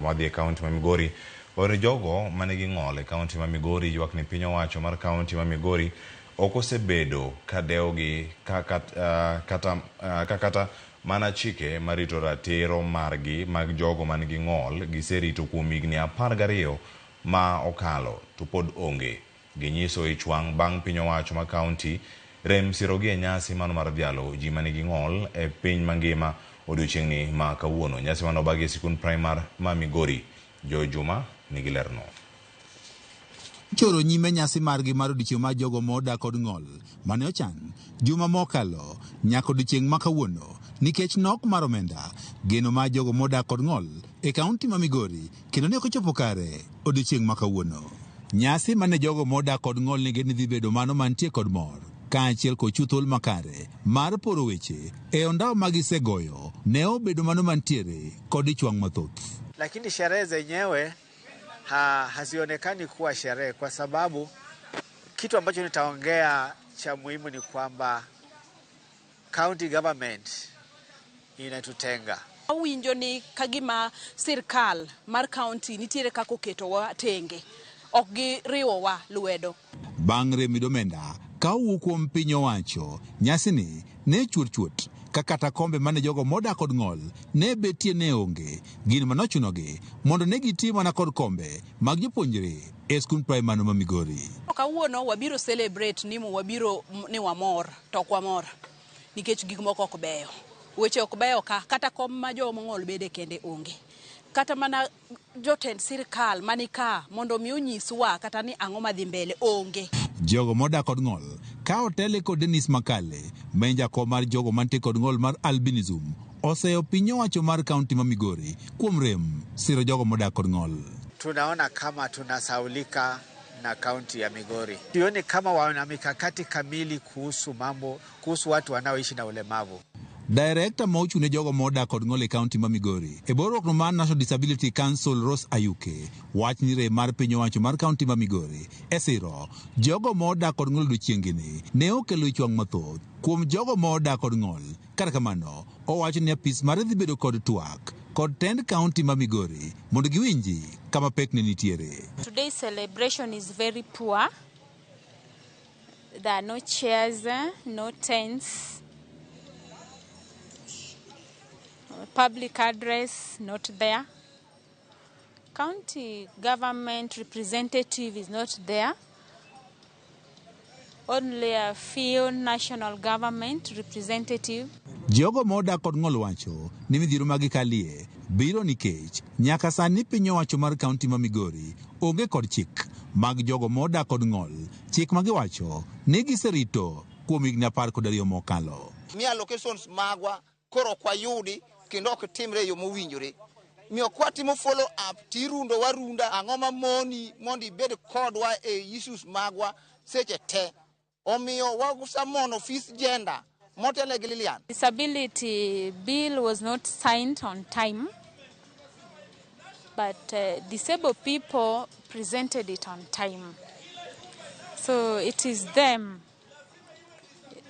Wadhi e kaunti ma Migori. Wawero jogo manigi ng'ol e kaunti ma Migori ywak ni piny owacho mar kaunti ma Migori ok osebedo ka dewogi ka kata mana chike marito ratiro margi mag jogo manigi ng'ol giserito kuom higni 12 ma okalo to pod onge. Ginyiso ich wang' bang' piny owacho ma kaunti rem sirogi e nyasi mano mar dhialo ji manigi ng'ol e piny mangima odiochieng'ni ma kawuono. Nyasi mano obagi e sikund primar ma Migori. Joy Juma nigi lerno. Choro nyime nyasi margi mar odiochieng' mar jogo modak kod ng'ol mane ochan juma mokalo nyaka odiochieng' ma kawuono nikech nok mar omenda. Geno mar jogo modak kod ng'ol e kaunti ma Migori kendo ne ok ochopo kare odiochieng' ma kawuono. Nyasi mane jogo modak kod ng'ol nigi ni dhi bedo mano mantie kod mor kaachiel kod chiwo thuolo makare mar poro weche e ondawo ma gisegoyo ne obedo mano mantiere kod ich wang' mathoth. Lakini sherehe zenyewe hazionekani kuwa sherehe kwa sababu kitu ambacho nitaongea cha muhimu ni kwamba county government inatutenga. Awinjo ni kagima sirkal mar county nitiere kaka oketowa tenge, ok giriwowa lwedo. Bang' rem yudo omenda ka owuok kuom piny owacho, nyasini ne chuot chuot ka kata kombe mane jogo modak kod ng'ol ne betie ne onge, gino manochunogi mondo ne giti mana kod kombe mag jopuonjre e skund primar ma Migori. Kawuono wabiro celebrate ni wabiro ni wamor, to ok wamor nikech gik moko ok beyo. Weche ok beyo ka kata kom ma joma ong'ol bede kende onge. Kata mana jotend sirkal mani ka mondo mi onyiswa kata ni ang'o madhi mbele onge. Jogo modak kod ng'ol ka otele kod Dennis Makale, ma en jakom mar jogo mantie kod ng'ol mar albinism, oseyo piny owacho mar kaunti ma Migori kuom rem siro jogo modak kod ng'ol. Tunaona kama tunasaulika na kaunti ya Migori. Sioni kama wana mikakati kamili kuhusu mambo, kuhusu watu wanaoishi na ulemavu. Director ma ochung' ne jogo modak kod ng'ol e kaunti ma Migori e bwo riwruok mar National Disability Council Rose Ayuke wach ni rem mar piny owacho mar kaunti ma Migori e siro jogo modak kod ng'ol odiochiengni ne okelo ich wang' mathoth kuom jogo modak kod ng'ol. Kata kamano, owacho ni apis mare dhi bedo kod twak kod tend kaunti ma Migori mondo giwinji kama pek ne nitiere. Today's celebration is very poor. There are no chairs, no tents. Public address not there. County government representative is not there. Only a few national government representative. Jogo modak kod ng'ol wacho ni midhiero ma gikalie biro nikech nyaka sani piny owacho mar kaunti ma Migori onge kod chik mag jogo modak kod ng'ol, chik ma giwacho ni giserito kuom higni 12 mokalo. Mi allocations magwa koro ok wayudi kendo ok timre e yo mowinjore. Miyo kwatimo follow up tirundo warunda ang'o mamoni mondo ibed kodwa e issues magwa seche te. Omiyo wasamono ofis gender motelo gi Lilian. Disability bill was not signed on time, but disabled people presented it on time. So it is them.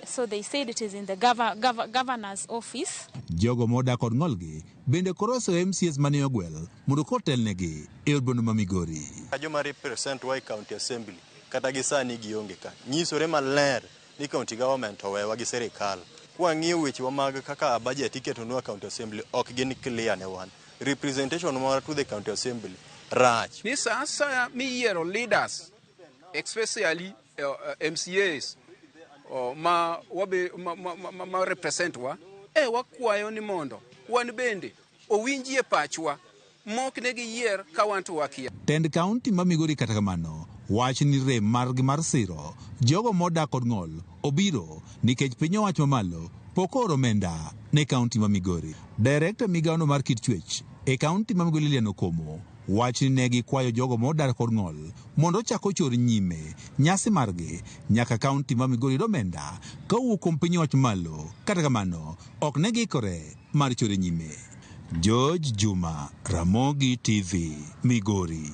So they said it is in the governor's office. Jogo modak kod ng'olgi bende koro oseyo MCAs mane ogwel mondo kotelnegi e od boma ma Migori. Joma represent wa e county assembly kata gi sani gionge ka. Nyisore maler ni county government owewa gi sirikal. Kwang'iyo wechewa mag kaka budget iketonwa county assembly ok gin clear ne wan. Representation mara to the county assembly rach. Ni sa asaya miyiero leaders especially MCAs ma wabe ma represent wa wakwayo ni mondo wan bende owinjie pachwa mok ne giyier ka wan to wakia. Tend kaunti ma Migori kata kamano wach ni rem margi mar siro jogo modak kod ng'ol obiro nikech piny owacho mamalo pok ooro omenda ne kaunti ma Migori. Director migawono mar kit chwech e kaunti ma Migori Lilian Okomo wach ni ne gikwayo jogo modak kod ng'ol mondo ochak ochor nyime nyasi margi nyaka kaunti ma Migori yud omenda kowuok kuom piny owacho malo. Kata kamano ok ne giikore mar chore nyime. George Juma, Ramogi TV, Migori.